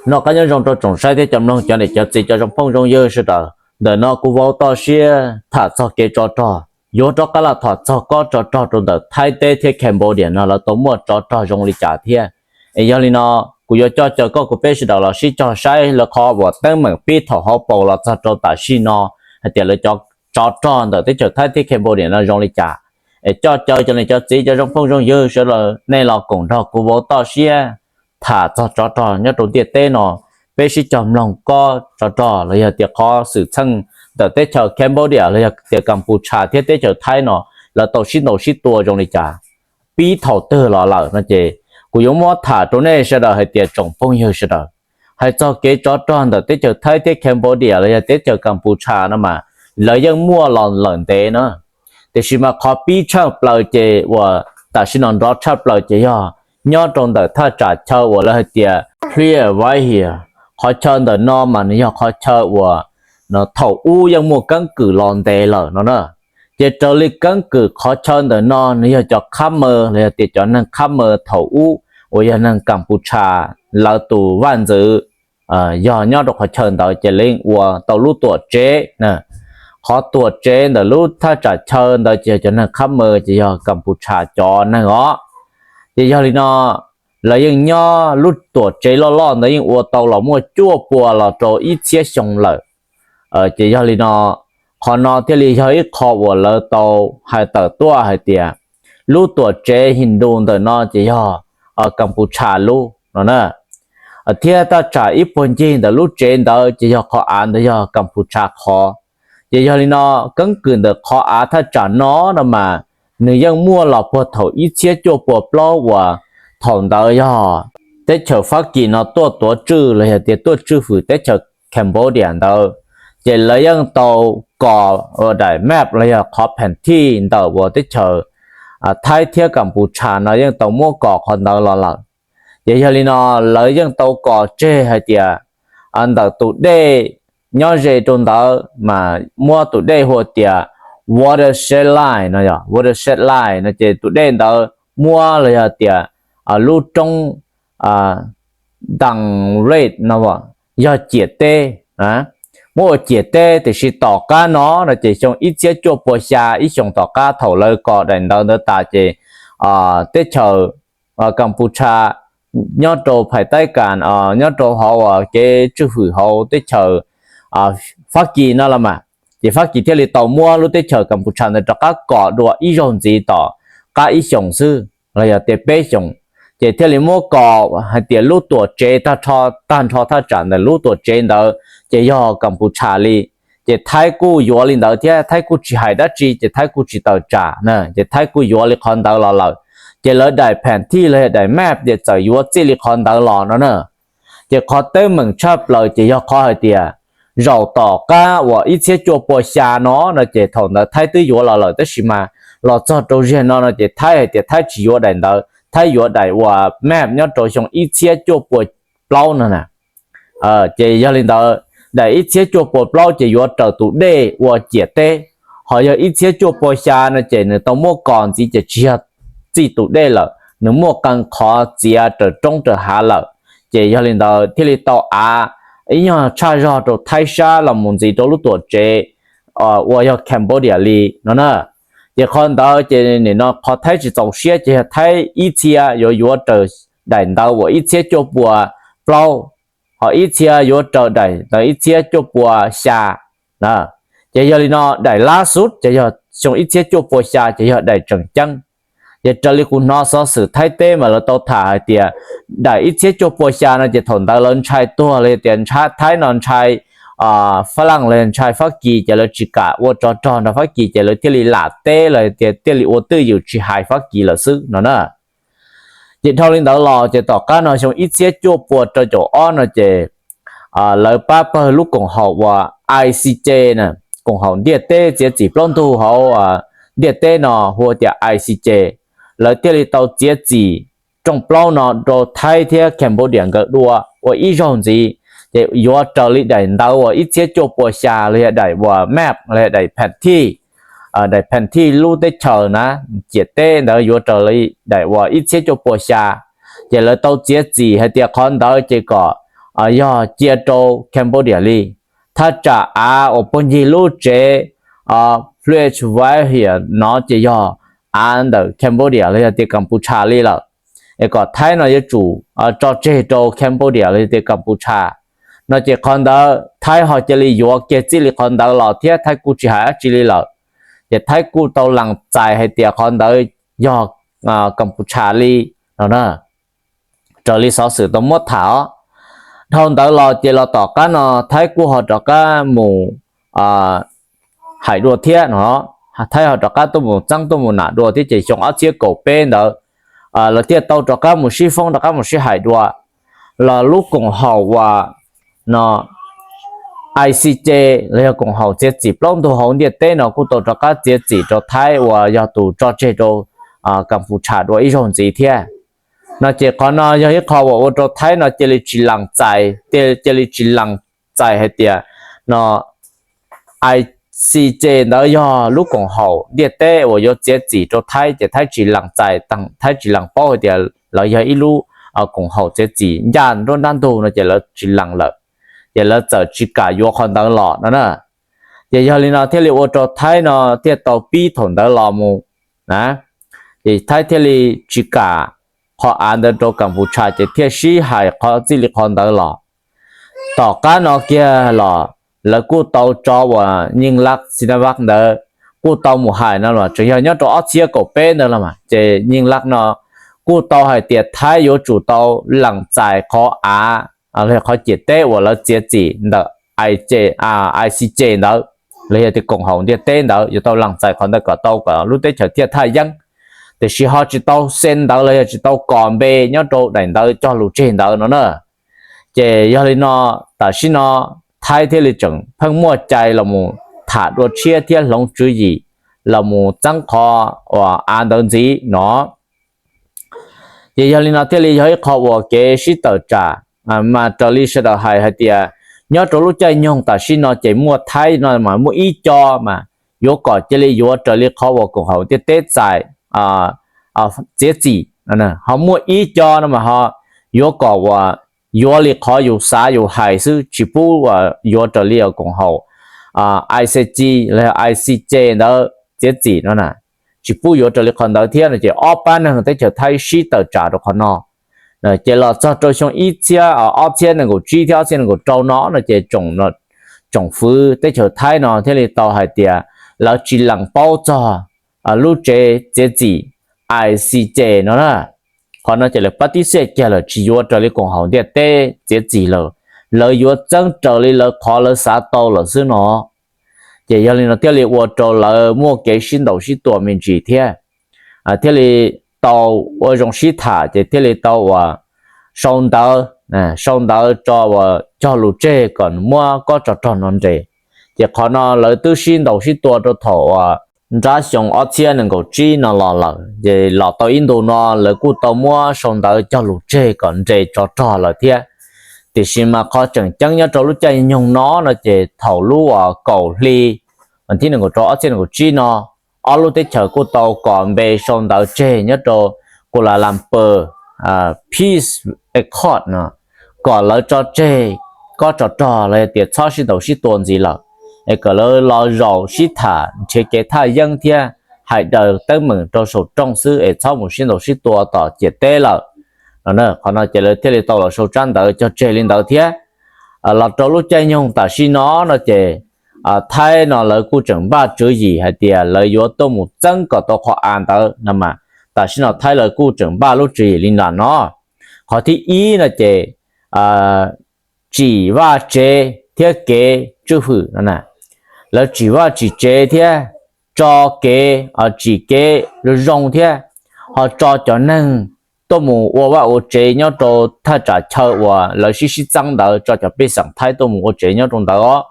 Noj qab nyob zoo rau tsoom saib thiab cov mloog, cov niam cov txiv, cov zoo phooj zoo ywg sawv daws. Ntawm no kuv vauv toj siab tham txog kev tsov rog, yuav rov qab los tham txog kob tsov rog rau ntawm Thaib teb thiab Cambodia no lawv tau muaj tsov rog zoo li cas thiab. Es yog li no, kuv yuav coj caw koj kuv peb sawv daws los sib cog saib lawv qhov uas teeb meem pib thaum hauv paus los txog rau tam sim no, hais tias lawv cov tsov rog ntawm teb chaws Thaib thiab Cambodia no zoo li cas. Es coj caw cov niam cov txiv, cov zoo phooj zoo ywg sawv daws, nej los koom nrog kuv vauv toj siab tham txog tsov rog nyob rau ntiaj teb no, peb sib cog mloog kob tsov rog los yog tias qhov xwm txheej ntawm teb chaws Cambodia los yog tias Kampusha thiab teb chaws Thaib no lawv tau sib ntaus sib tua zoo li cas pib thaum twg los lawm no ces kuv yuav muab tham rau nej sawv daws hais tias tsoom phooj ywg sawv daws, hais txog kev tsov rog ntawm teb chaws Thaib thiab Cambodia los yog teb chaws Kampusha no mas lawv yeej muaj los lawm ntev na. Tiam sis mas qhov pib tshaj plaws ces uas tam sim no nrov tshaj plaws ces yog nyob rau ntawm thaj tsam chaw uas lawv hais tias Hliaj Vaiv Hias. Qhov chaw ntawm no mas nws yog qhov chaw uas thaum ub yeej muaj keeb kwm los ntev lawm no na. Ces raws li keeb kwm qhov chaw ntawm no nws yog cov Khmer los yog tias cov neeg Khmer thaum ub uas yog neeg Kampusha, lawv tus vaj ntxwv yog nyob rau qhov chaw ntawd ces lawv yeej ua tau lub tuam tsev. Qhov tuam tsev ntawm lub thaj tsam chaw ntawd ces yog cov neeg Khmer ces yog Kampusha cov neeg os. Ces yog li no, lawv yeej nyob lub tuam tsev loj loj ntawd yeej ua tau los muaj cuaj pua los rau ib txhiab xyoo lawm. Ces yog li no, qhov no thiaj li yog ib qho uas lawv tau hais tawm tuaj hais tias lub tuam tsev Hindu ntawm no ces yog Kampusha lub no na. Thiab thaj tsam ib puag ncig ntawm lub tsev ntawd ces yog qhov av ntawd yog Kampusha qhov. Ces yog li no, keeb kwm ntawm qhov av thaj tsam no no mas nws yeej muaj los puag thaum ib txhiab cuaj pua plaub uas thaum ntawd yog teb chaws Fab Kis no tuaj tuav tswj los yog tias tuaj tswj hwm teb chaws Cambodia ntawd, ces lawv yeej tau kos daim map los yog qhov pheem thij ntawm uas teb chaws Thaib thiab Kampusha no yeej tau muab kos qhov ntawd los lawm. Ces yog li no, lawv yeej tau kos tseg hais tias ntawm tus dej nyob ze rau ntawd mas muab tus dej hu tias Watershed Line no, yog Watershed Line no ces tus dej ntawd muab los yog tias lub roob Dang Red no yog ciam teb, muab ua ciam teb. Tiam sis tom qab no no ces xyoo ib txhiab cuaj pua xya, ib xyoos tom qab thaum lawv kos daim ntawv ntawd tas ces teb chaws Kampusha nyob rau phais taib kas, nyob rau hauv kev tswj hwm hauv teb chaws Fab Kis no los mas, ces Fab Kis thiaj li tau muab lub teb chaws Kampusha ntawd rov qab kos dua ib zaug ntxiv tom qab ib xyoos xwb los yog tias peb xyoos, ces thiaj li muab kos hais tias lub tuam tsev tag nrho thaj tsam ntawm lub tuam tsev ntawd ces yog Kampusha li. Ces Thaib kuj yuav li ntawd thiab, Thaib kuj tsis hais dab tsi, ces Thaib kuj tsis tawm tsam na, ces Thaib kuj yuav li qhov ntawd los lawm. Ces lawv daim pheem thij los yog daim map ces txawm yuav txij li qhov ntawd los no na. Ces qhov teeb meem tshaj plaws ces yog qhov hais tias zaum tom qab uas ib txhiab cuaj pua xya no no ces thaum ntawd Thaib twb yuav los lawm, tab sis mas los txog rau ziag no no ces Thaib hais tias Thaib tsis yuav daim ntawd, Thaib yuav daim uas map nyob rau xyoo ib txhiab cuaj pua plaub no na. Ces yog li ntawd, daim ib txhiab cuaj pua plaub ces yuav raws tus dej ua ciam teb, ho yog ib txhiab cuaj pua xya no ces nws tau muab kos ntxiv ces tsis yog txij tus dej lawm, nws muaj qee qhov txiav raws roob raws hav lawm. Ces yog li ntawd thiaj li tau av ib nyuag tshaj zog rau Thaib sab los mus ntxiv rau lub tuam tsev uas yog Cambodia li no na. Ces qhov ntawd ces nim no qhov Thaib tsis txaus siab ces yog Thaib ib txhia yuav yuav raws daim ntawv uas ib txhiab cuaj pua plaub, ho ib txhia yuav raws daim ntawv ib txhiab cuaj pua xya. Ces yog li no daim lab xub ces yog xyoo ib txhiab cuaj pua xya ces yog daim tseem ceeb. Ces raws li kuv hnov xov xwm Thaib teb mas lawv tau tham hais tias daim ib txhiab cuaj pua xya no ces thaum ntawd lawv ntshai tuag los yog tias Thaib no ntshai Fab Laj los ntshai Fab Kis ces lawv tsis kam ua tsov rog nrog Fab Kis ces lawv thiaj li lam teb los tias thiaj li ua twj ywm tsis hais Fab Kis lawm xwb no na. Ces dhau li ntawd los ces tom qab no xyoo ib txhiab cuaj pua rau caum ob no ces lawv pab pawg lub koom haum uas I C J na, koom haum ntiaj teb txiav txim plaub ntug hauv ntiaj teb no hu tias I C J, lawv thiaj li tau txiav txim rooj plaub no rau Thaib thiab Cambodia nkawd dua ua ib zaug ntxiv. Ces yuav raws li daim ntawv uas ib txhiab cuaj pua xya los yog daim uas map los yog daim pheem thij, daim pheem thij lub teb chaws na, ciam teb ntawd yuav raws li daim uas ib txhiab cuaj pua xya. Ces lawv tau txiav txim hais tias qhov ntawd ces kom yog cia rau Cambodia li. Thaj tsam av uas puag ncig lub tsev Fluch Vai hiam no ces yog av ntawm Cambodia los yog tias Kaputsha li lawm, es kom Thaib no yuav tsum tso tseg rau Cambodia los yog tias Kaputsha no ces qhov ntawd Thaib ho cia li yuav kiag txij li qhov ntawd los thiab Thaib kuj tsis hais dab tsi li lawm. Ces Thaib kuj tau lees txais hais tias qhov ntawd yog Kaputsha li no na, raws li xov xwm tau muab tham os. Dhau ntawd los ces los tom qab no Thaib kuj ho rov qab mus hais dua thiab no, Thaib ho rov qab tuaj mus txeeb tuaj mus nam dua thiab ces xyoo ob txhiab kaum peb ntawd lawv thiaj tau rov qab mus sib foob rov qab mus sib hais dua. Los lub koom haum uas no I C J los yog koom haum txiav txim plaub ntug hauv ntiaj teb no kuj tau rov qab txiav txim rau Thaib uas yog tus tso tseg rau Kaputsha dua ib zaug ntxiv thiab no ces qhov no yog ib qho uas ua rau Thaib no cia li tsis lees txais, cia li tsis lees txais hais tias no I C J ntawd yog lub koom haum ntiaj teb uas yuav txiav txim rau Thaib ces Thaib tsis lees txais, Thaib tsis lees paub hais tias lawv yog ib lub koom haum txiav txim ncaj nruab nrab ntug no ces lawv tsis lees lawm, ces lawv txawm tsis kam yuav qhov ntawd los no na. Ces yog li no thiaj li ua rau Thaib no thiaj tau pib thaum ntawd los mus na, ces Thaib thiaj li tsis kam qhov av ntawd rau Kaputsha ces thiaj sib hais qhov txij li qhov ntawd los. Tom qab no kiag los lawv kuj tau tso uas Nyeej Laj Xi Na Vaj ntawd kuj tau mus hais no los tseem yog nyob rau ob txhiab kaum peb ntawd los mas ces Nyeej Laj no kuj tau hais tias Thaib yuav tsum tau lees txais qhov av los yog qhov ciam teb uas lawv txiav txim ntawm I C J ntawd los yog tias koom haum ntiaj teb ntawd yuav tau lees txais qhov ntawd kom tau kom lub teb chaws thiaj thaj yeeb, tiam sis ho tsis tau xee ntawv los yog tsis tau kos npe nyob rau daim ntawv cog lus tseg ntawd no na. Ces yog li no tam sim no Thaib thiaj li tseem pheej muaj cai los mus tham dua tshiab thiab hloov tswv yim los mus txeeb qhov uas av ntawd ntxiv no. Ces yog li no thiaj li yog ib qho uas kev sib tawm tsam mas raws li sawv daws hais hais tias nyob rau lub caij nyoog tam sim no ces muaj Thaib no mas muaj ib co mas yuav kom cia li yuav raws li qhov uas koom haum ntiaj teb txais txiav txim, ho muaj ib co no mas ho yuav kom uas yuav li qhov yus xav yus hais xwb tsis pub yuav raws li koom haum I C J los yog I C J ntawd txiav txim no na, tsis pub yuav raws li qhov ntawd thiab no ces ob pab neeg teb chaws Thaib sib tawm tsam rau qhov no. Ces los txog rau xyoo ib txhiab, ob txhiab nees nkaum tsib thiab ob txhiab nees nkaum rau no no ces tsoom fwv teb chaws Thaib no thiaj li tau hais tias lawv tsis lees paub txog lub tsev txiav txim I C J no na. Qhov no ces lawv pab tib xej kiag lawm tsis yuav raws li koom haum ntiaj teb txiav txim lawm, lawv yuav txeeb raws li lawv qhov lawv xav tau lawm xwb no. Ces yog li no thiaj li ua rau lawv muaj kev sib ntaus sib tua me ntsis thiab, thiaj li tau ua zoo sib tham ces thiaj li tau uas sau ntawv, sau ntawv tso uas cog lus tseg kom muab kob tsov rog no nres. Ces qhov no lawv twb sib ntaus sib tua rau thaum uas nrab xyoo ob txhiab nees nkaum tsib no los lawm, ces los tau ib ntu no lawv kuj tau muab sau ntawv cog lus tseg kom nres tsov rog lawm thiab. Tiam sis mas qhov tseem ceeb nyob rau lub caij nyoog no no ces thaum lub uas kaum hli uas thib nees nkaum rau ob txhiab nees nkaum tsib no, ob lub teb chaws kuj tau kos npe sau ntawv tseg nyob rau Kuala Lumpur Peace Accord no, kom lawv tso tseg kob tsov rog los yog tias txhob sib ntaus sib tua ntxiv lawm, es kom lawv los zaum sib tham nrhiav kev thaj yeeb thiab hais daws teeb meem rau saum rooj xwb es txhob mus sib ntaus sib tua tom ciam teb lawm no. Qhov no ces lawv thiaj li tau los sau tsab ntawv cog tseg li ntawd thiab. Los rau lub caij nyoog tam sim no no ces Thaib no lawv kuj tseem npaj tswv yim hais tias lawv yuav tuaj mus txeeb kom tau qhov av ntawd no mas tam sim no Thaib lawv kuj tseem npaj lub tswv yim li nram no. Qhov thib ib no ces tsim vaj tsev thiab kev tswj hwm no na. Lawv tsim vaj tsim tsev thiab tso kev, tsim kev zoo zoo thiab ho tso cov neeg tuaj mus ua vaj ua tsev nyob rau thaj tsam chaw uas lawv sib sib txeeb ntawd, tso cov pej xeem Thaib tuaj mus ua tsev nyob rau ntawd os,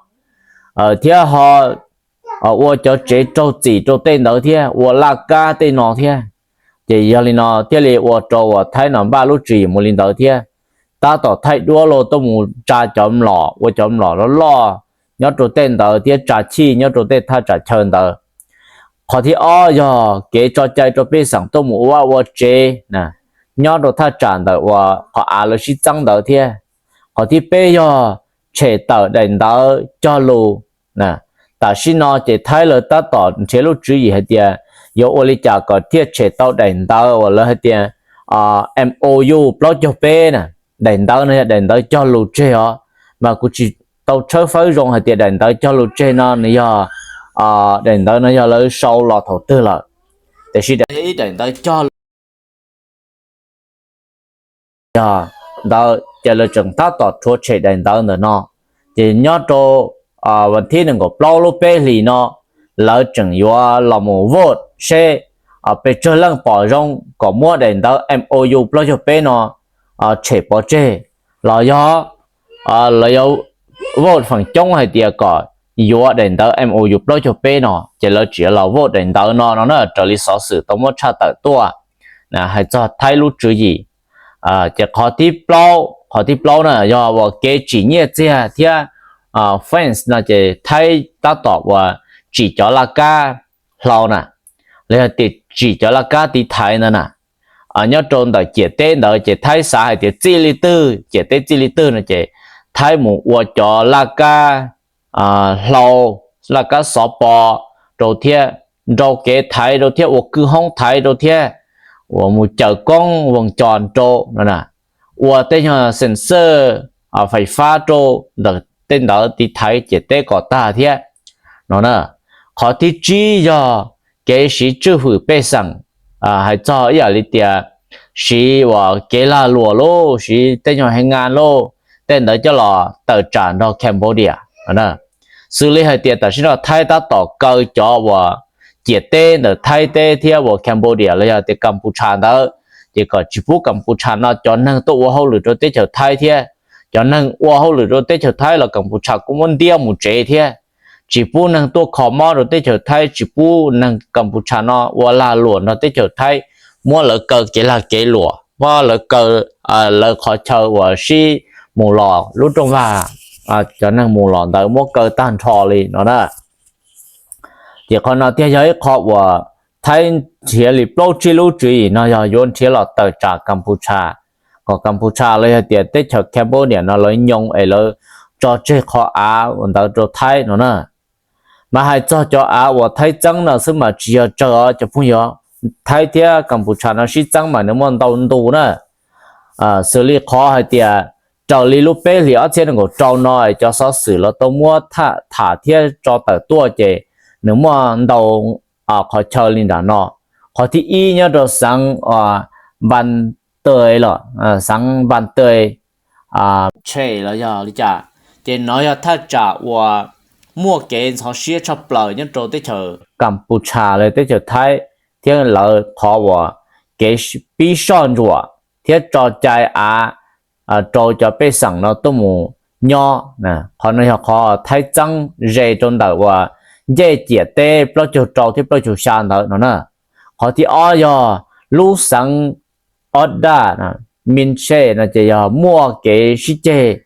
thiab ho ua cov tsev raug txim rau tej ntawd thiab ua laj kab tej no thiab. Ces yog li no thiaj li ua rau uas Thaib no npaj lub tswv yim mus li ntawd thiab. Tab tom thaij duab los tuaj mus tsa cov mlom, ua cov mlom loj loj nyob rau tej ntawd thiab tsa chij nyob rau tej thaj tsam chaw ntawd. Qhov thib ob yog kev tso cai rau pej xeem tuaj mus ua vaj ua tsev nyob rau thaj tsam ntawm uas qhov av lawv sib txeeb ntawd thiab. Qhov thib peb yog tshem tawm daim ntawv cog lus. Tam sim no ces Thaib lawv tab tom nrhiav lub tswv yim hais tias yuav ua li cas kom thiaj tshem tau daim ntawv uas lawv hais tias M O U plaub caug peb na. Daim ntawv no yog daim ntawv cog lus tseg os, mas kuv tsis tau tshawb fawb zoo hais tias daim ntawv cog lus tseg no nws yog, daim ntawv no yog lawv sau los thaum twg lawm, tiam sis daim ib daim ntawv cog lus yog ntawd ces lawv tseem tab tom rhuav tshem daim ntawv ntawm no. Ces nyob rau vas thib nees nkaum plaub lub peb hlis no, lawv tseem yuav los mus vote seb pes tsawg leej pom zoo kom muab daim ntawv M O U plaub caug peb no tshem pov tseg, los yog lawv yuav vote feem coob hais tias kom yuav daim ntawv M O U plaub caug peb no, ces lawv tseem yuav los vote daim ntawv no no na, raws li xov xwm tau muab tshaj tawm tuaj hais txog Thaib lub tswv yim. Ces qhov thib plaub, qhov thib plaub na yog uas kev tsim nyiaj txiag thiab fines no ces Thaib tab tom uas tsim cov laj kab hlau na, los yog tias tsim cov laj kab tiv thaiv ntawd na. Nyob rau ntawm ciam teb ntawd ces Thaib xav hais tias txij li twg, ciam teb txij li twg no ces Thaib mus ua cov laj kab hlau, laj kab xov pos rau thiab, nrau kev thaiv rau thiab, ua kwj hoob thaiv rau thiab, uas mus cawm koob voos cos rau no, ua tej nyuag sensor fais fab rau ntawm tej ntawd tiv thaiv ciam teb kom tag thiab no na. Qhov thib tsib yog kev siv tswj hwm pej xeem, hais txog ib yam li tias siv uas kev lag luam lauj, siv tej nyuag heev nas lauj, tej ntawd coj los tawm tsam nrog Cambodia. Xws li hais tias tam sim no Thaib tab tom kaw cov uas ciam teb ntawm Thaib teb thiab uas Cambodia los yog tias Kam pu tsha ntawd, ces kom tsis pub Kam pu tsha no cov neeg tuaj ua hauj lwm rau teb chaws Thaib thiab. Cov neeg ua hauj lwm rau teb chaws Thaib los Kam pu tsha kuj muab ntiab mus tsev thiab. Tsis pub neeg tuaj kho mob rau teb chaws Thaib, tsis pub neeg Kam pu tsha no ua lag luam nrog teb chaws Thaib, muab lawv kaw kev lag kev luam, muab lawv kaw lawv qhov chaw uas sib mus los lub rooj vag, cov neeg mus los ntawd muab kaw tag nrho li no na. Ces qhov no thiaj yog ib qho uas Thaib nrhiav li plaub tsib lub tswv yim no yog yuav nrhiav los tawm tsam Kam pu tsha, kom Kam pu tsha los yog tias teb chaws Cambodia no lawv nyoo es lawv tso tseg qhov av uas ntawd rau Thaib no na. Mas hais txog cov av uas Thaib txeeb no xwb mas tsis yog tsawg os cov phooj ywg, Thaib thiab Kam pu tsha no sib txeeb mas nws muaj ntau ntu na. Xws li qhov hais tias raws li lub peb hlis ob txhiab nees nkaum rau no cov xov xwm los tau muab tham thiab tso tawm tuaj ces nws muaj ntau qhov chaw li nram no. Qhov thib ib nyob rau xeev Npan Tawg los xeev Npan Tawg Tshe los yog li cas, ces nov yog thaj tsam uas muaj kev ntxhov siab tshaj plaws nyob rau teb chaws Kam pu tsha los teb chaws Thaib, thiab lawv qhov uas kev pib soj ntsuam thiab tso cai av rau cov pej xeem no tuaj mus nyob. Qhov no yog qhov Thaib txeeb ze rau ntawm uas ncej ciam teb plaub caug rau thiab plaub caug xya ntawd no na. Qhov thib ob yog lub xeev Ob Daj, Min Tshe no ces yog muaj kev sib ceg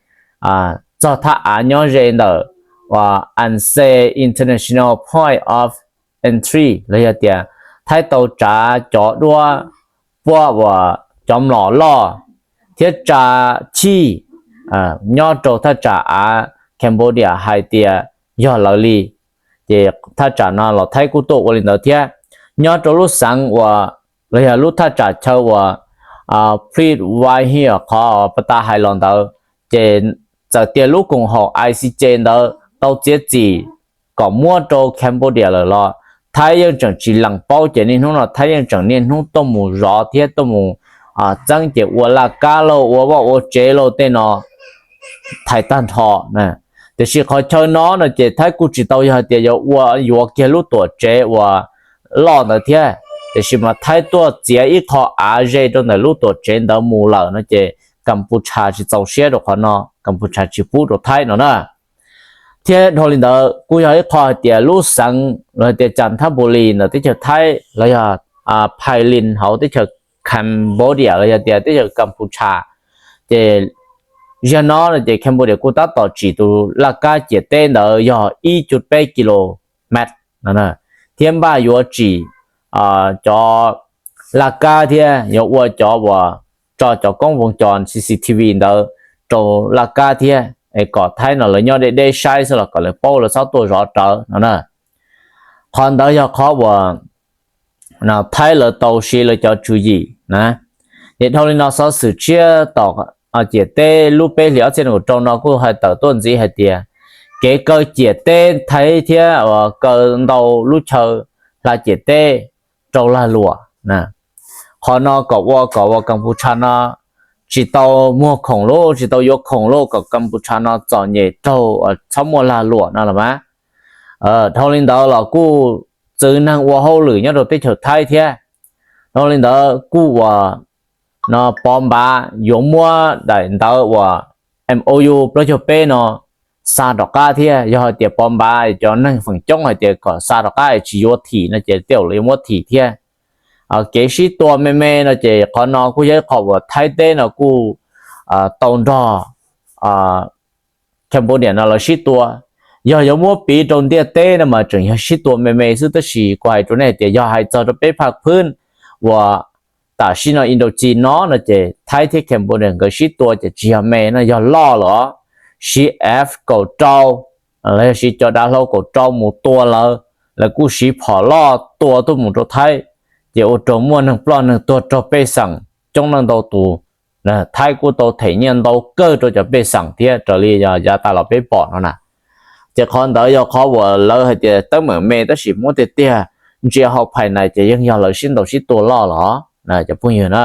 txog thaj av nyob ze ntawm uas Anse International Point of Entry los yog tias Thaib tau tsav cov duab puab uas cov mlom loj thiab tsa chij nyob rau thaj tsam av Cambodia hais tias yog lawv li. Ces thaj tsam no los Thaib kuj tuaj ua li ntawd thiab. Nyob rau lub xeev uas los yog lub thaj tsam chaw uas Prit Wai Hiv qhov pas tas hais los ntawd, ces txawm tias lub koom haum I C J ntawd tau txiav txim kom muab rau Cambodia lawm los Thaib yeej tseem tsis lees paub, ces niaj hnub no Thaib yeej tseem niaj hnub tuaj mus zov thiab tuaj mus txeeb, ces ua laj kab lauj, ua vaj ua tsev lauj, tej no thaiv tag nrho. Tiam sis qhov chaw no no ces Thaib kuj tsis tau yog hais tias yuav ua yuav kiag lub tuam tsev uas loj ntawd thiab, tiam sis mas Thaib tuaj txiav ib qho av ze rau ntawm lub tuam tsev ntawd mus lawm no ces Kam pu tsha tsis txaus siab rau qhov no, Kam pu tsha tsis pub rau Thaib no na. Thiab dhau li ntawd kuj yog ib qho hais tias lub xeev los hais tias Cas Thab Npu Lis ntawm teb chaws Thaib los yog Phais Lin hauv teb chaws Cambodia los yog tias teb chaws Kam pu tsha, ces zaum no no ces Cambodia kuj tab tom tsim tus laj kab ciam teb ntawd yog ib cuj peb kis lus mev no, thiab npaj yuav tsim cov laj kab thiab yuav ua cov uas tso cov koob voos cos C C T V ntawd rau laj kab thiab es kom Thaib no lawv nyob deb deb saib xwb los kom lawv paub lawv txhob tuaj zov rawv no na. Qhov ntawd yog qhov uas Thaib lawv tau siv lawv cov tswv yim na. Ces dhau li no xov xwm tshiab tom ciam teb lub peb hlis ob txhiab nees nkaum rau no kuj hais tawm tuaj ntxiv hais tias kev kaw ciam teb Thaib thiab uas kaw ntau lub chaw hla ciam teb rau lag luam. Qhov no kom ua kom uas Kaputsha no tsis tau muag khoom lub, tsis tau yuav khoom lub, kom Kaputsha no txom nyem raug txhob muaj lag luam no los mas. Dhau li ntawd los kuj txwv neeg ua hauj lwm nyob rau teb chaws Thaib thiab. Dhau li ntawd kuj uas no Pov Npav yuav muab daim ntawv uas M O U plaub caug peb no xa rov qab thiab. Yog hais tias Pov Npav cov neeg feem coob hais tias kom xa rov qab tsis yuav thim no ces tej zaum lawv yuav muab thim thiab. Kev sib tua me me no ces qhov no kuj yog ib qho uas Thaib teb no kuj tau nrog Cambodia no lawv sib tua. Yog yuav muab piv rau ntiaj teb no mas tseem yog sib tua me me xwb, tab sis kuv hais rau nej tias yog hais txog rau peb phaj phwb uas tam sim no Indochina no no ces Thaib thiab Cambodia nkawd sib tua ces tsis yog me no, yog loj lawm. Siv F kaum rau los yog siv cov dav hlau kaum rau mus tua lawv, lawv kuj siv phom loj tua tuaj mus rau Thaib, ces ua rau muaj neeg ploj neeg tuag raug pej xeem coob leej ntau tus. Thaib kuj tau them nyiaj ntau kawg rau cov pej xeem thiab raws li yav tas los peb pom no na. Ces qhov ntawd yog qhov uas lawv hais tias teeb meem me tab sis muab tiag tiag ntsia hauv phais nais ces yeej yog lawv sib ntaus sib tua loj los cov phooj ywg na.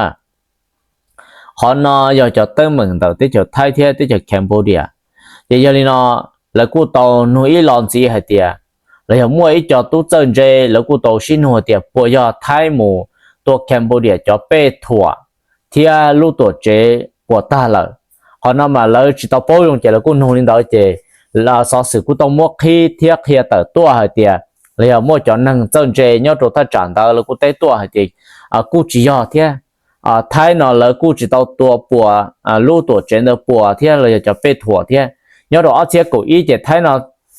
Qhov no yog cov teeb meem ntawm teb chaws Thaib thiab teb chaws Cambodia. Ces yog li no lawv kuj tau nug ib los ntxiv hais tias, los yog muaj ib co tub txawj ntse lawv kuj tau sib nug tias puas yog Thaib mus tua Cambodia cov pej thuam thiab lub tuam tsev puas tag lawm. Qhov no mas lawv tsis tau paub zoo ces lawv kuj nug li ntawd ces xov xwm kuj tau muab qhib thiab qhia tawm tuaj hais tias los yog muaj cov neeg txawj ntse nyob rau thaj tsam ntawd lawv kuj teb tuaj hais tias kuj tsis yog thiab. Thaib no lawv kuj tsis tau tua puas lub tuam tsev ntawd puas thiab los yog cov pej thuam thiab. Nyob rau ob txhiab kaum ib ces Thaib no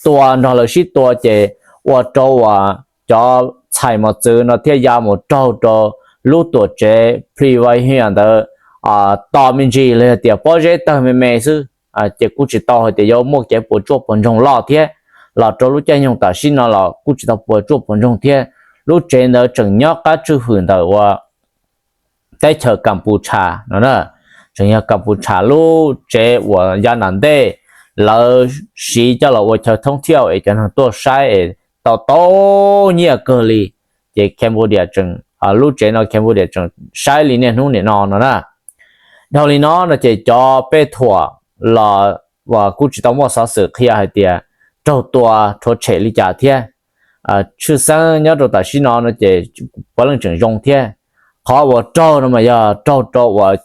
tua nrog lawv sib tua ces ua rau uas cov txhais mos txwv no thiaj ya mus raug rau lub tuam tsev Pli Vai Hia ntawd to me ntsis los yog tias pob zeb tawg me me xwb. Ces kuj tsis tau hais tias yuav muaj kev puas tsuaj puas ntsoog loj thiab. Los rau lub caij nyoog tam sim no los kuj tsis tau puas tsuaj puas ntsoog thiab. Lub tsev ntawd tseem nyob qab tswj hwm ntawm uas teb chaws Kaputsha no na. Tseem yog Kaputsha lub tsev uas yav nram ntej lawv siv coj los ua chaw thoob thiaj es cov neeg tuaj saib es tau tau nyiaj kawg li. Ces Cambodia tseem, lub tsev no Cambodia tseem saib li niaj hnub niam no no na. Dhau li no no ces cov pej thuam los uas kuj tsis tau muaj xov xwm qhia hais tias raug tua rhuav tshem li cas thiab. Tshwj xeeb nyob rau tam sim no no ces puav leej tseem zoo thiab. Qhov uas raug no mas yog raug rau uas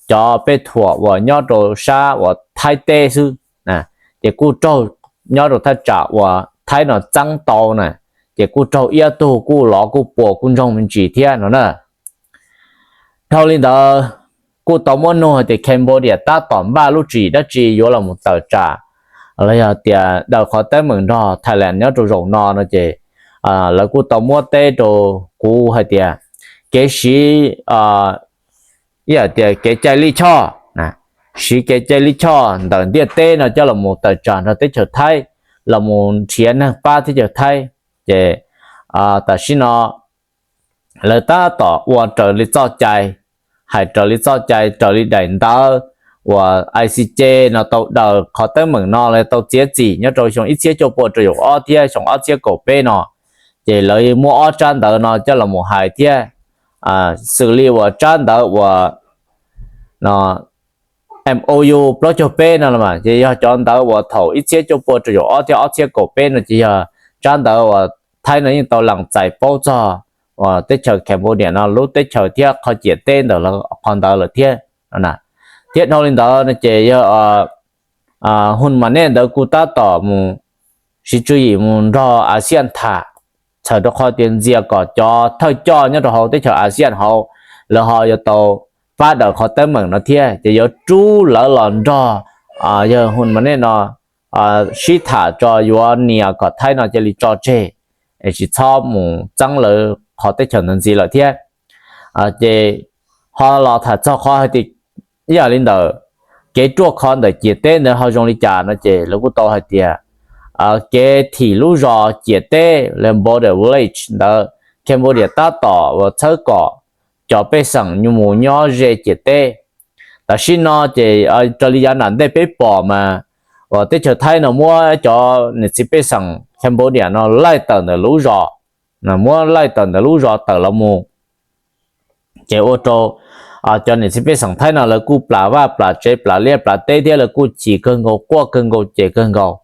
cov pej thuam uas nyob rau sab uas Thaib teb xwb, ces kuj raug nyob rau thaj tsam uas Thaib no txeeb tau na, ces kuj raug iab tug kuj lov kuj puas kuj ntsoog me ntsis thiab no na. Dhau li ntawd kuj tau muab nug hais tias Cambodia tab tom npaj lub tswv yim dab tsi yuav los mus tawm tsam los yog tias daws qhov teeb meem nrog Thailand nyob rau zaum no no ces lawv kuj tau muab teb rau kuv hais tias kev siv, ib yam tias kev cai lij choj, siv kev cai lij choj ntawm ntiaj teb no coj los mus tawm tsam nrog teb chaws Thaib, los mus nrhiav neeg pab teb chaws Thaib. Ces tam sim no lawv tab tom ua raws li txoj cai, hais raws li txoj cai raws li daim ntawv uas I C J no tau daws qhov teeb meem no los tau txiav txim nyob rau xyoo ib txhiab cuaj pua rau caum ob thiab xyoo ob txhiab kaum peb no. Ces lawv muab ob tsab ntawv no coj los mus hais thiab, xws li uas tsab ntawv uas M O U plaub caug peb no los mas ces yog cov ntawv uas thaum ib txhiab cuaj pua rau caum ob thiab ob txhiab kaum peb no ces yog tsab ntawv uas Thaib no yeej tau lees txais paub txog uas teb chaws Cambodia no lub teb chaws thiab qhov ciam teb ntawm qhov ntawd lawm thiab. Thiab dhau li ntawd no ces yog Hun Manet ntawd kuj tab tom mus siv tswv yim mus nrog ASEAN tham, txhawm rau qhov tias ntxias kom cov thawj coj nyob rau hauv teb chaws ASEAN hauv lawv ho yuav tau pab daws qhov teeb meem no thiab ces yuav rub lawv los nrog yawg Hun Manet no sib tham tso yuav nias kom Thaib no cia li tso tseg, tsis txhob mus txeeb lawv qhov teb chaws ntawd ntxiv lawm thiab. Ces ho los tham txog qhov hais tias ib yam li ntawm kev ruaj khov ntawm ciam teb ntawd ho zoo li cas no ces lawv kuj tau hais tias kev thim lub zos ciam teb, Border Village ntawd, Cambodia tab tom uas txhawb kom cov pej xeem mus nyob ze ciam teb. Tam sim no ces raws li yav nram ntej peb pom mas uas teb chaws Thaib no muab cov niam txiv pej xeem Cambodia no laij tawm ntawm lub zos, muab laij tawm ntawm lub zos tawm los mus, ces ua rau cov niam txiv pej xeem Thaib no lawv kuj plam vaj plam tsev plam liaj plam teb thiab lawv kuj chim kawg nkaus, quaj kawg nkaus, ces kawg nkaus.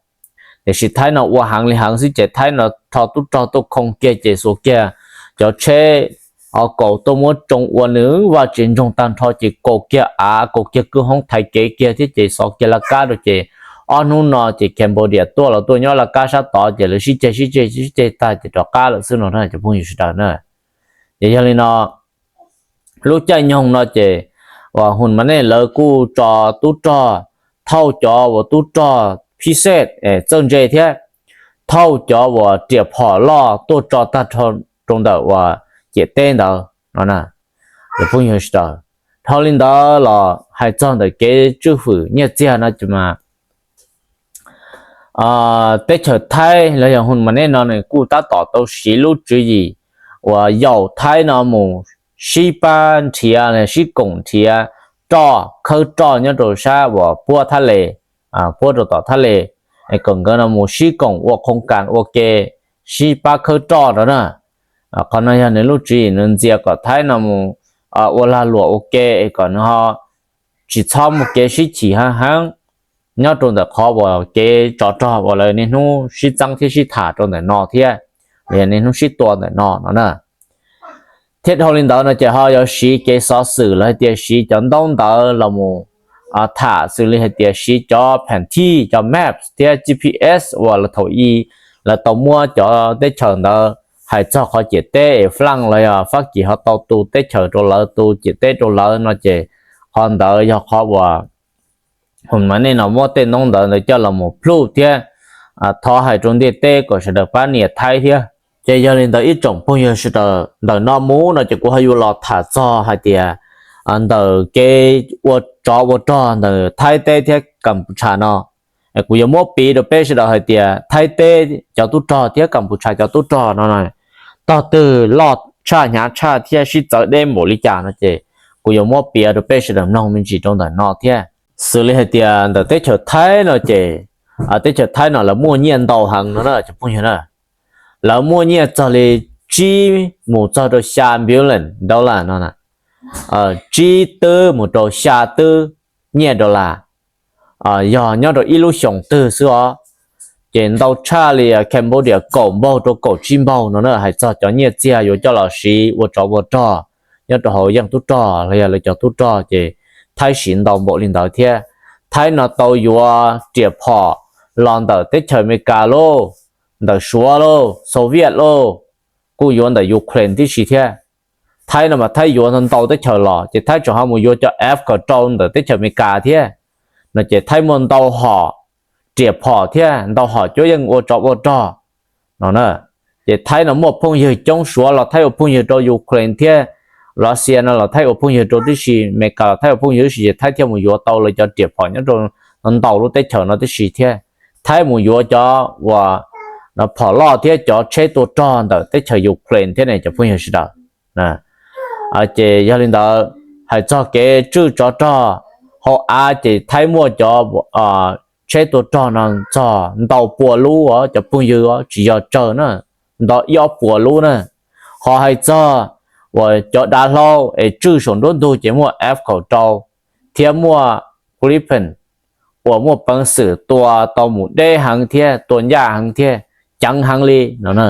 Tiam sis Thaib no ua heev li heev xwb ces Thaib no rho tub rog tuaj khoo kiag ces xuas kiag cov tsheb o kaus tuaj muab tsoo ua nws vaj tsev ntsoog tag nrho ces kaus kiag av kaus kiag kwj hoob thaiv kev kiag thiab ces xov kiag laj kab rau ces ob hnub no ces Cambodia tuaj los tuaj nyob laj kab sab tod ces lawv sib ceg sib ceg sib ceg tag ces rov qab lawm xwb no cov phooj ywg sawv daws na. Ces yog li no lub caij nyoog no ces uas Hun Manet lawv kuj tso tub rog, thauj cov uas tub rog phib xej txawj ntse thiab thauj cov uas riam phom loj tuaj tso tag rau ntawm uas ciam teb ntawd no. Dhau li ntawd los hais txog ntawm kev tswj hwm nyiaj txiag no mas teb chaws Thaib los yog Hun Manet no nws kuj tab tom tau siv lub tswv yim uas yaum Thaib no mus sib pab nrhiav, sib koom nrhiav roj, khawb roj nyob rau sab uas puab thab le, puab rau tom thab le, kom nkawd no mus sib koom ua khoos kas ua ke, sib pab khawb roj rau na. Qhov no yog nws lub tswv yim nws ntxias kom Thaib no mus ua lag luam ua ke es kom nws ho tsis txhob muaj kev sib chim heev heev nyob rau ntawm qhov uas kev tsov rog uas lawv niaj hnub sib txeeb thiab sib tham rau ntawm no thiab, los yog niaj hnub sib tua ntawm no no na. Thiab dhau li ntawd no ces ho yuav siv kev xov xwm los hais tias siv cov ntaub ntawv los mus tham xws li hais tias siv cov phan thij, cov maps thiab G P S uas lawv thaum i lawv tau muab cov teb chaws ntawd hais txog qhov ciam teb es Fab Laj los yog Fab Kis ho tau tu teb chaws rau lawv, tu ciam teb rau lawv no ces qhov ntawd yog qhov uas Hun Manet no muab tej ntaub ntawv ntawd coj los mus pluj thiab thov hais rau ntiaj teb kom sawv daws pab nias Thaib thiab. Ces yog li ntawd ib tsoom phooj ywg sawv daws, ntawm no mus no ces kuv ho yuav los tham txog hais tias ntawm kev ua tsov ua rog ntawm Thaib teb thiab Kam Pu Tsha no, kuv yuav muab piv rau peb sawv daws hais tias Thaib teb cov tub rog thiab Kam Pu Tsha cov tub rog no tog twg loj tshaj hnyav tshaj thiab sib txawv deb npaum li cas no ces kuv yuav muab piav rau peb sawv daws mloog me ntsis rau ntawm no thiab. Xws li hais tias ntawm teb chaws Thaib no ces teb chaws Thaib no lawv muaj nyiaj ntau heev no na cov phooj ywg na. Lawv muaj nyiaj txog li tsib mus txog rau xya billion dollar no, tsib twb mus rau xya twb nyiaj dollar, yog nyob rau ib lub xyoos twg xwb os. Ces ntau tshaj li Cambodia kaum npaug rau kaum tsib npaug no na, hais txog cov nyiaj txiag yuav coj los siv ua tsov ua rog nyob rau hauv yeej tub rog los yog lawv cov tub rog ces Thaib siv ntau npaum li ntawd thiab. Thaib no tau yuav riam phom los ntawm teb chaws Amelikas lauj, ntawm Suav lauj, Soviet lauj, kuj yuav ntawm Ukraine tib si thiab. Thaib no mas Thaib yuav ntau teb chaws los ces Thaib tseem ho mus yuav cov F kaum rau ntawm teb chaws Amelikas thiab no ces Thaib muaj ntau hom riam phom thiab ntau hom cuab yeej ua tsov ua rog no na. Ces Thaib no muaj phooj ywg coob, Suav los Thaib ua phooj ywg rau Ukraine thiab, Russia no los Thaib ua phooj ywg rau tib si, Amelikas los Thaib ua phooj ywg tib si ces Thaib thiaj mus yuav tau lawv cov riam phom nyob rau ntau lub teb chaws no tib si thiab. Thaib mus yuav cov uas phom loj thiab cov tsheb tua rog ntawm teb chaws Ukraine thiab ne cov phooj ywg sawv daws. Ces yog li ntawd, hais txog kev tswj tsov rog hauv av ces Thaib muaj cov tsheb tua rog no txog ntau pua lub os cov phooj ywg, tsis yog tsawg na, ntau ib ob puas lub na. Ho hais txog uas cov dav hlau es tswj saum nruab ntug ces muaj F kaum rau thiab muaj Gripen uas muaj peev xwm tua tau mus deb heev thiab tua ncaj heev thiab ceev heev li no na.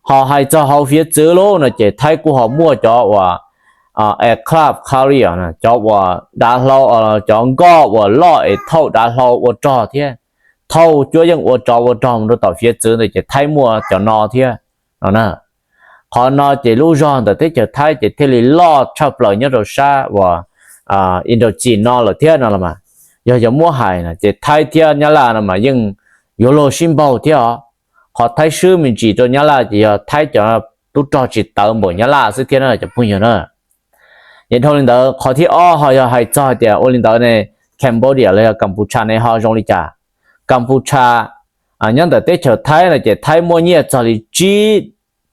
Ho hais txog hauv fiav txwv lub no ces Thaib kuj ho muaj cov uas aircraft carrier, cov uas dav hlau, cov nkoj uas loj es thauj dav hlau ua rog thiab thauj cuab yeej ua tsov ua rog mus rau tom fiav txwv ntawd ces Thaib muaj cov no thiab no na. Qhov no ces lub zog ntawm teb chaws Thaib ces thiaj li loj tshaj plaws nyob rau sab uas Indochine no lawm thiab no los mas. Yog yuav muab hais no ces Thaib thiab Nyab Laj no mas yeej yuav luag sib npaug thiab os. Qhov Thaib swb me ntsis rau Nyab Laj ces yog Thaib cov tub rog tsis tawv npaum Nyab Laj xwb thiab na cov phooj ywg na. Ces dhau li ntawd qhov thib ob ho yog hais txog hais tias ua li ntawd ne, Cambodia los yog Kaputsha ne ho zoo li cas? Kaputsha nyob ntawm teb chaws Thaib no ces Thaib muaj nyiaj txog li tsib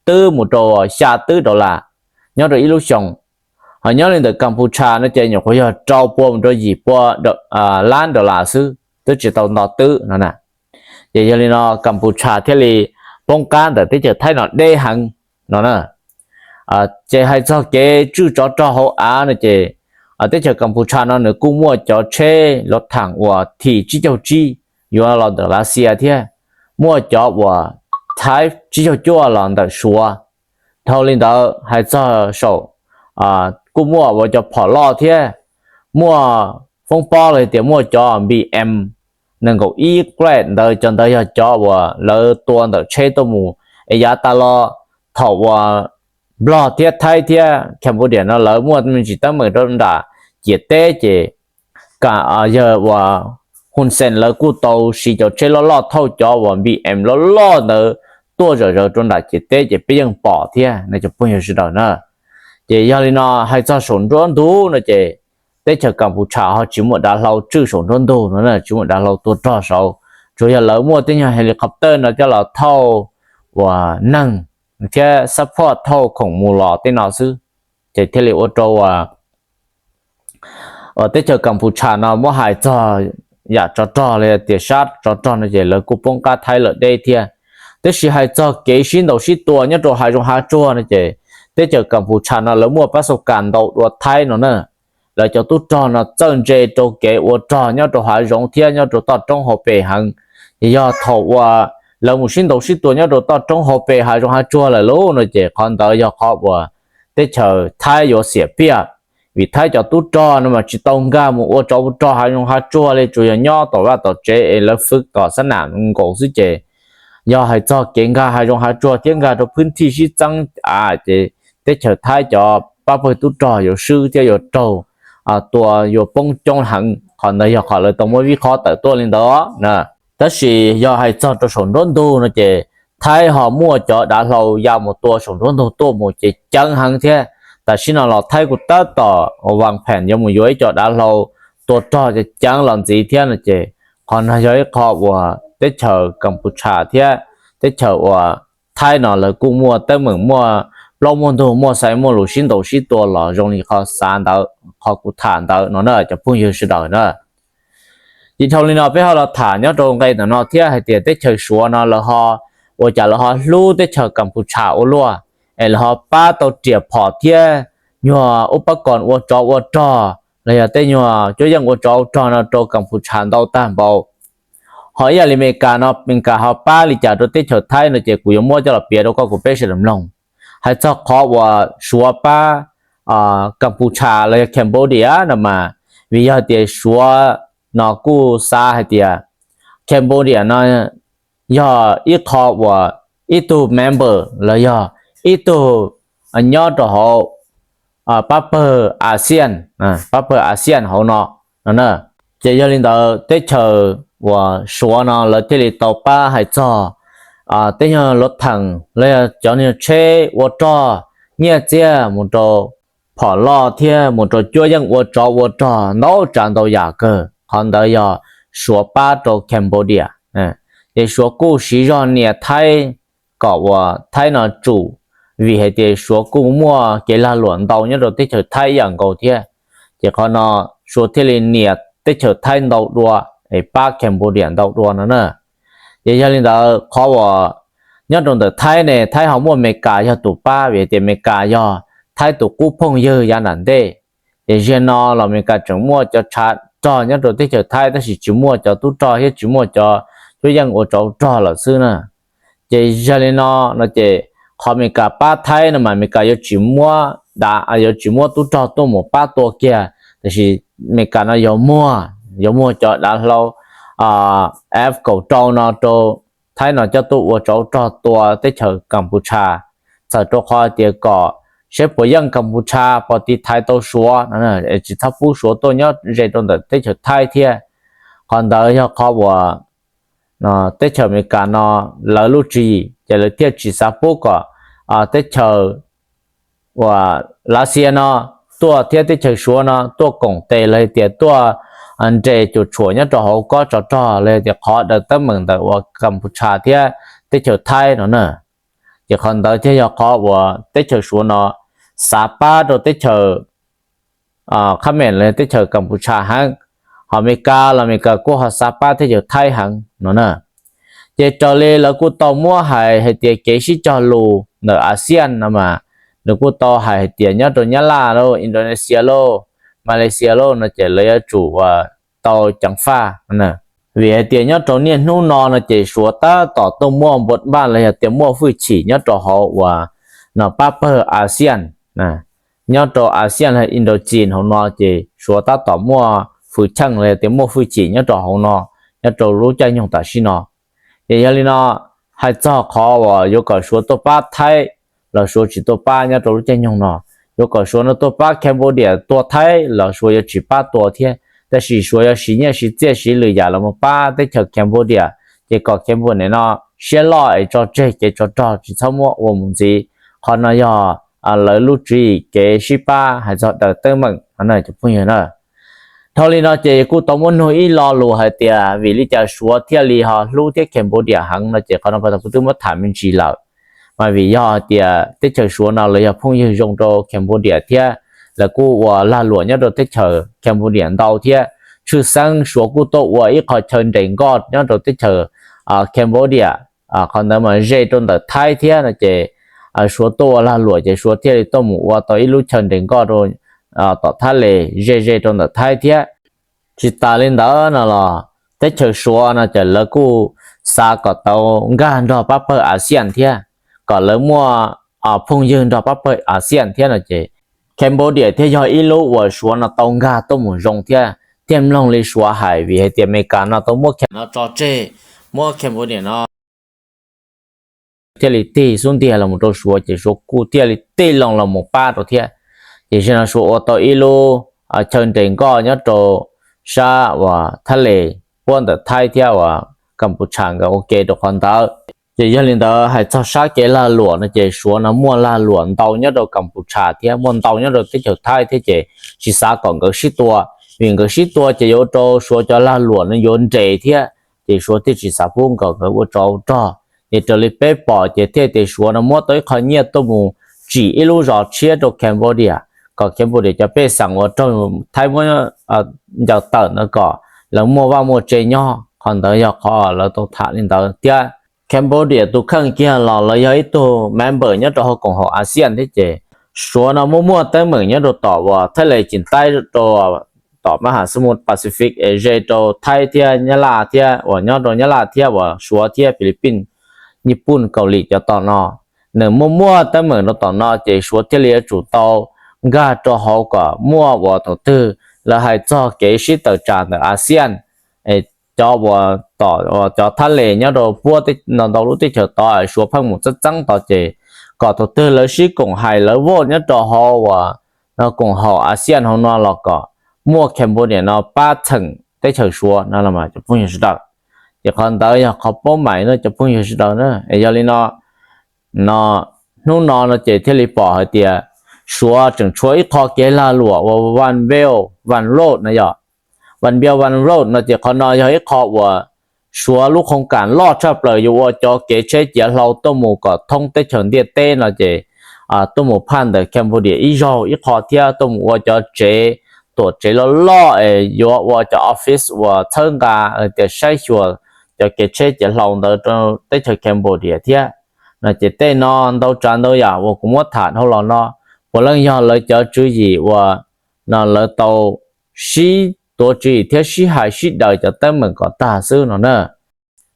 twb mus rau xya twb dollar nyob rau ib lub xyoos. Ho nyob li ntawm Kaputsha no ces nyuam qhuav yog rau pua mus rau yim pua lab dollar xwb, twb tsis tau nto twb no na. Ces yog li no Kaputsha thiaj li poob qab ntawm teb chaws Thaib no deb heev no na. Ces hais txog kev tswj tsov rog hauv av no ces teb chaws Kaputsha no nws kuj muaj cov tsheb lov thas uas thim tsib caug tsib yuav los ntawm Lav Xias thiab, muaj cov uas Thaib tsib caug cuaj los ntawm Suav. Dhau li ntawd hais txog saum kuj muaj ua cov phom loj thiab, muaj foob pob los tias muaj cov B M nees nkaum ib Grad ntawd, cov ntawd yog cov uas lawv tua ntawm tsheb tuaj mus. Es yav tas los thaum uas Nplog thiab Thaib thiab Cambodia no lawv muaj me ntsis teeb meem rau nram ciam teb ces yawg uas Hun Sen lawv kuj tau siv cov tsheb loj loj thauj cov uas B M loj loj ntawd tuaj zom zaws rau nram ciam teb ces peb yeej pom thiab no cov phooj ywg sawv daws na. Ces yog li no hais txog saum nruab ntug no ces teb chaws Kaputsha ho tsis muaj dav hlau tswj saum nruab ntug no, tsis muaj dav hlau tua rog saud, tsuas yog lawv muaj tej nyuag helicopter no coj los thauj uas neeg thiab support thauj khoom mus los tej no xwb. Ces thiaj li ua rau uas teb chaws Kaputsha no muab hais txog yam tsov rog los tias sab tsov rog no ces lawv kuj poob qab Thaib lawm deb thiab. Tab sis hais txog kev sib ntaus sib tua nyob rau hav zoov hav tsuag no ces teb chaws Kaputsha no lawv muaj pab xau kas ntau dua Thaib no na. Lawv cov tub rog no txawj ntse rau kev ua rog nyob rau hav zoov thiab nyob rau toj roob hauv pes heev. Ces yog thaum uas lawv mus sib ntaus sib tua nyob rau toj roob hauv pes hav zoov hav tsuag lawm lauj no ces qhov ntawd yog qhov uas teb chaws Thaib yuav xiam piaj, vim Thaib cov tub rog no mas tsis tau nkag mus ua tsov ua rog hav zoov hav tsuag li, tsuas yog nyob tom vaj tom tsev es lawv fwv tom xab nam nkaus xwb ces yog hais txog kev nkag hav zoov hav tsuag thiab nkag rau phwb thij sib txeeb av ces teb chaws Thaib cov pab pawg tub rog yuav swb thiab yuav raug tua yuav poob coob heev. Qhov ntawd yog qhov lawv tau muab vij qhob tawm tuaj li ntawd na. Tab sis yog hais txog rau saum nruab ntug no ces Thaib ho muaj cov dav hlau ya mus tua saum nruab ntug tuaj mus ces ceev heev thiab. Tam sim no los Thaib kuj tab tom vas phem yuav mus yuav ib co dav hlau tua rog ceev los ntxiv thiab no ces qhov no yog ib qho uas teb chaws Kaputsha thiab teb chaws uas Thaib no lawv kuj muaj teeb meem muaj plaub muaj ntug muaj xaiv muaj lus sib ntaus sib tua los zoo li qhov xav ntawd qhov kuv tham ntawd no na cov phooj ywg sawv daws na. Ces dhau li no peb ho los tham nyob rau nqe ntawm no thiab hais tias teb chaws Suav no lawv ho ua cas lawv ho hlub teb chaws Kaputsha ua luaj es lawv ho pab tau riam phom thiab nyuag ub pab koos ua tsov ua rog los yog tej nyuag cuab yeej ua tsov ua rog no rau Kaputsha ntau tag npaum. Ho ib yam li Amelikas no Amelikas ho pab li cas rau teb chaws Thaib no ces kuv yuav muab coj los piav rau koj kuv peb sawv daws mloog. Hais txog qhov uas Suav pab Kaputsha los yog Cambodia no mas vim yog tias Suav no kuj xav hais tias Cambodia no yog ib qho uas ib tug member los yog ib tug nyob rau hauv pab pawg ASEAN, pab pawg ASEAN hauv no no na. Ces yog li ntawd teb chaws uas Suav no lawv thiaj li tau pab hais txog tej nyuag lov theem los yog cov nyuag tsheb ua rog nyiaj txiag mus rau phom loj thiab mus rau cuab yeej ua tsov ua rog ntau tsav ntau yam kawg. Qhov ntawd yog Suav pab rau Cambodia. Ces Suav kuj siv zog nias Thaib kom uas Thaib no tsum, vim hais tias Suav kuj muaj kev lag luam ntau nyob rau teb chaws Thaib ib yam nkaus thiab. Ces qhov no Suav thiaj li nias teb chaws Thaib ntau dua es pab Cambodia ntau dua no na. Ces yog li ntawd qhov uas nyob rau ntawm Thaib ne Thaib ho muaj Amelikas yog tus pab vim hais tias Amelikas yog Thaib tus qub phooj ywg yav nram ntej. Ces ziag no los Amelikas tseem muaj cov tshav rog nyob rau teb chaws Thaib tab sis tsis muaj cov tub rog thiab tsis muaj cov cuab yeej ua tsov rog lawm xwb na. Ces yog li no no ces qhov Amelikas pab Thaib no mas Amelikas yuav tsis muab dav yuav tsis muab tub rog tuaj mus pab tua kiag, tiam sis Amelikas no yuav muag yuav muag cov dav hlau F kaum rau no rau Thaib no coj tuaj ua tsov rog tua teb chaws Kaputsha, txawm rau qhov tias kom seb puas yeej Kaputsha puas tiv thaiv tau Suav no, tsis txhob pub Suav tuaj nyob ze rau ntawm teb chaws Thaib thiab. Qhov ntawd yog qhov uas teb chaws Amelikas no lawv lub tswv yim ces lawv thiaj tsis xav pub kom teb chaws uas Lav Xias no tuaj thiab teb chaws Suav no tuaj koom tes los tias tuaj nres cuam tshuam nyob rau hauv kob tsov rog los yog tias qhov daws teeb meem ntawm uas Kampuchea thiab teb chaws Thaib no na. Ces qhov ntawd thiaj yog qhov uas teb chaws Suav no xav pab rau teb chaws Khab Meem los yog teb chaws Kampuchea heev, ho Amelikas los Amelikas kuj ho xav pab teb chaws Thaib heev no na. Ces raws li lawv kuj tau muab hais hais tias kev sib cog lus ntawm ASEAN no mas nws kuj tau hais hais tias nyob rau Nyab Laj lauj, Indonesia lauj, Malaysia lauj no ces lawv yuav tsum uas tau ceev faj. Vim hais tias nyob rau niaj hnub no no ces Suav tab tom tuaj muaj npua npaj los yog tias muaj hwj chim nyob rau hauv uas no pab pawg ASEAN. Nyob rau ASEAN los Indochine hauv no ces Suav tab tom muaj hwj chim los yog tias muaj hwj chim nyob rau hauv no, nyob rau lub caij nyoog tam sim no. Ces yog li no, hais txog qhov uas yuav kom Suav tuaj pab Thaib los Suav tsis tuaj pab nyob rau lub caij nyoog no, yuav kom Suav no tuaj pab Cambodia tua Thaib los Suav yuav tsis pab tua thiab, tab sis Suav yuav siv nyiaj siv txiaj siv lwm yam los mus pab teb chaws Cambodia, ces kom Cambodia no siab loj es tso tseg kev tsov rog tsis txhob muab ua mus ntxiv. Qhov no yog lawv lub tswv yim kev sib pab hais txog daws teeb meem no cov phooj ywg na. Dhau li no ces kuj tau muab nug ib lo lus hais tias vim li cas Suav thiaj li ho hlub thiab Cambodia heev no ces qhov no kuv twb muab tham me ntsis lawm. Mas vim yog hais tias teb chaws Suav no lawv yog phooj ywg zoo rau Cambodia thiab lawv kuj ua lag luam nyob rau teb chaws Cambodia ntau thiab. Tshwj xeeb Suav kuj tuaj ua ib qho chaw nres nkoj nyob rau teb chaws Cambodia, qhov ntawd mas ze rau ntawm Thaib thiab no ces Suav tuaj ua lag luam ces Suav thiaj li tuaj mus ua tau ib lub chaw nres nkoj rau tom Thab Les ze ze rau ntawm Thaib thiab. Tsis tas li ntawd no los teb chaws Suav no ces lawv kuj xav kom tau nkag nrog pab pawg ASEAN thiab, kom lawv muaj phooj ywg nrog pab pawg ASEAN thiab no ces Cambodia thiaj yog ib lub uas Suav no tau nkag tuaj mus zoo thiab. Thiaj mloog li Suav hais vim hais tias Amelikas no tau muab Cam no tso tseg, muab Cambodia no thiaj li tig xub ntiag los mus rau Suav ces Suav kuj thiaj li tig loo los mus pab rau thiab. Ces zaum no Suav ua tau ib lub chaw nres nkoj nyob rau sab uas Thab Les puab ntawm Thaib thiab uas Kampuchea nkawd ua ke rau qhov ntawd. Ces yog li ntawd hais txog sab kev lag luam no ces Suav no muaj lag luam ntau nyob rau Kampuchea thiab muaj ntau nyob rau teb chaws Thaib thiab ces tsis xav kom nkawd sib tua, vim nkawd sib tua ces yuav ua rau Suav cov lag luam no yuav nres thiab, ces Suav thiaj tsis xav pub kom nkawd ua tsov ua rog. Ces raws li peb pom ces thiaj tias Suav no muab tau ib qho nyiaj tuaj mus tsim ib lub zos tshiab rau Cambodia, kom Cambodia cov pej xeem uas raug Thaib muab ncaws tawm ntawd kom lawv muaj vaj muaj tse nyob. Qhov ntawd yog qhov lawv tau tham li ntawd thiab. Cambodia tus kheej kiag los lawv yog ib tug member nyob rau hauv koom haum ASEAN thiab ces Suav no muaj muaj teeb meem nyob rau tom uas Thailand, Chin Taib rau tom mab has xab mus Pacific es ze rau Thaib thiab Nyab Laj thiab uas nyob rau Nyab Laj thiab uas Suav thiab Philippines, Nyij Pooj, Kaus Lim cov tom no. Nws muaj muaj teeb meem rau tom no ces Suav thiaj li yuav tsum tau nkag rau hauv kom muaj uas thaum twg lawv hais txog kev sib tawm tsam ntawm ASEAN, cov uas tom cov Thailand nyob rau puab ntau ntau lub teb chaws tod Suav pheej mus txeeb txeeb tod ces kom thaum twg lawv sib koom hais lawv vote nyob rau hauv uas koom haum ASEAN hauv no los kom muaj Cambodia no pab txheem teb chaws Suav no los mas cov phooj ywg sawv daws. Ces qhov ntawd yog qhov paub mais no cov phooj ywg sawv daws na. Es yog li no, no hnub no no ces thiaj li pom hais tias Suav tseem tshuav ib qho kev lag luam uas One Belt One Road no yog. One Belt One Road no ces qhov no yog ib qho uas Suav lub khoos kam loj tshaj plaws yuav ua cov kev tsheb ciav hlau tuaj mus kom thoob teb chaws ntiaj teb no ces tuaj mus phaj ntawm Cambodia ib zaug ib qho thiab tuaj mus ua cov tsev, tuam tsev loj loj es yuav ua cov office uas txhawb nqa tias saib xyuas cov kev tsheb ciav hlau ntawd rau teb chaws Cambodia thiab. No ces tej no ntau tsav ntau yam uas kuv muab tham dhau los no, puav leej yog lawv cov tswv yim uas no lawv tau sib tuav tswv yim thiab sib hais sib daws cov teeb meem kom tag xwb no na.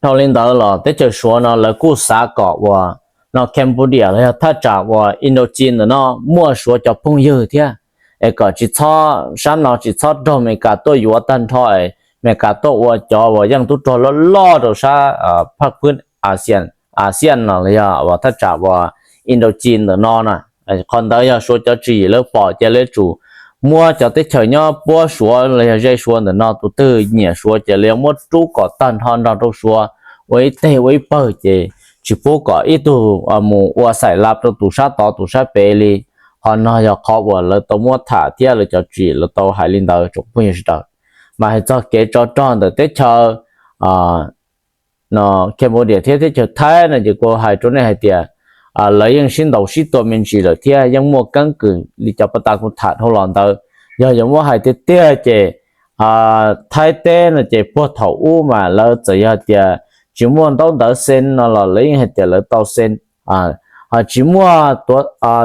Dhau li ntawd los teb chaws Suav no lawv kuj xav kom uas no Cambodia los yog thaj tsam uas Indochine ntawm no muaj Suav cov phooj ywg thiab, es kom tsis txhob sab no tsis txhob raug Amelikas tuaj yuav tag nrho es Amelikas tuaj ua cov uas yeej tub rog loj loj rau sab phaj phwb ASEAN no los yog uas thaj tsam uas Indochine ntawm no na. Qhov ntawd yog Suav cov tswv yim lawv pom ces lawv yuav tsum muab cov teb chaws nyob puab Suav los yog ze Suav ntawm no tus twg nyiam Suav ces lawv yuav muab rub kom tag nrho nrog rau Suav ua ib teg ua ib pawg ces tsis pub kom ib tug mus ua xaim lav rau tus sab tod tus sab pem li. Qhov no yog qhov uas lawv tau muab tham thiab lawv cov tswv yim lawv tau hais li ntawd tsoom phooj ywg sawv daws. Mas hais txog kev tsov rog ntawm teb chaws no Cambodia thiab teb chaws Thaib no ces kuv hais rau nej hais tias lawv yeej sib ntaus sib tua me ntsis lawm thiab yeej muaj keeb kwm li cov pov tas kuv tham dhau los ntawd. Yog yuav muab hais tiag tiag ces Thaib teb no ces puag thaum ub mas lawv txawm yog tias tsis muaj ntaub ntawv xees no los lawv yeej hais tias lawv tau xees. Tsis muaj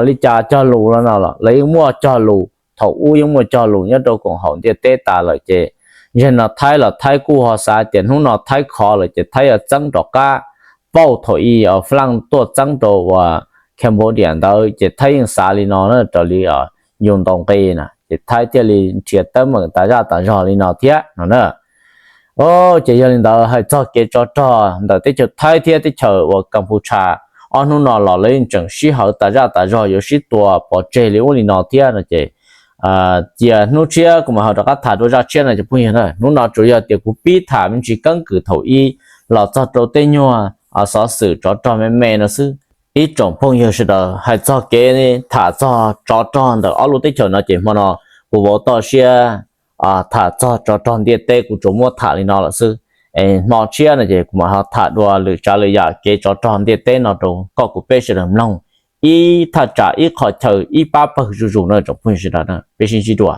li cas cog lus no los lawv yeej muaj cog lus, thaum ub yeej muaj cog lus nyob rau koom haum ntiaj teb tas lawm ces, ntshai no Thaib los Thaib kuj ho xav tias hnub no Thaib khov lawm ces Thaib yuav txeeb rov qab pauj thaum ub Fab Laj tuaj txeeb rau uas Cambodia ntawd ces Thaib yeej xav li no na, raws li yus ntaus nqi na ces Thaib thiaj li nrhiav teeb meem tas zaj tas zog li no thiab no na. Ces yog li ntawd hais txog kev tsov rog ntawm teb chaws Thaib thiab teb chaws uas Kas Pus Tshas, ob hnub no los lawv yeej tseem sib hawv tas zaj tas zog yuav sib tua pov tseg li ub li no thiab no ces cia hnub tshiab kuv mam ho rov qab tham dua zaj tshiab no cov phooj ywg na. Hnub no tsuas yog tias kuv pib tham me ntsis keeb kwm thaum ub los txog rau tej nyuag xov xwm tsov rog me me no xwb. Ib tsoom phooj ywg sawv daws, hais txog kev tham txog tsov rog ntawm ob lub teb chaws no ces hmo no kuv vauv toj siab tham txog tsov rog ntiaj teb kuv tsuas muab tham li no lawm xwb. Hmo tshiab no ces kuv mam ho tham dua lwm tsav lwm yam kev tsov rog ntiaj teb no rau koj kuv peb sawv daws mloog ib thaj tsam ib qho chaw ib pab pawg zuj zus no tsoom phooj ywg sawv daws, peb sib ntsib dua.